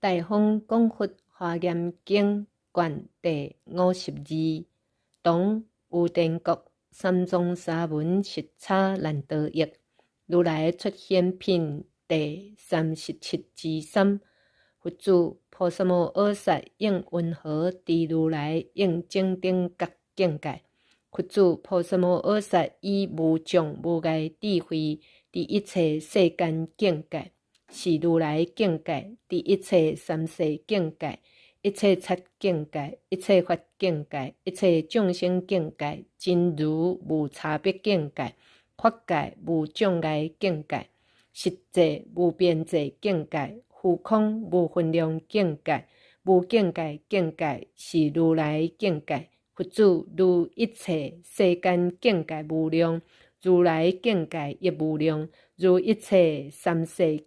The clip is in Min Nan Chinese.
大方廣佛華嚴經卷第52，唐於闐國三藏沙門釋叉難陀譯，如來出現品第37之3。佛子菩薩摩訶薩應雲何知如來應正等覺境界？佛子菩薩摩訶薩以無障無礙智慧，知一切世間境界，是如來境界；知一切三世境界，一切剎境界，一切法境界，一切眾生境界，真如無差別境界，法界無障礙境界，實際無邊際境界，虛空無分量境界，無境界境界，是如來境界。佛子，如一切世間境界無量，如來境界亦無量；如一切三世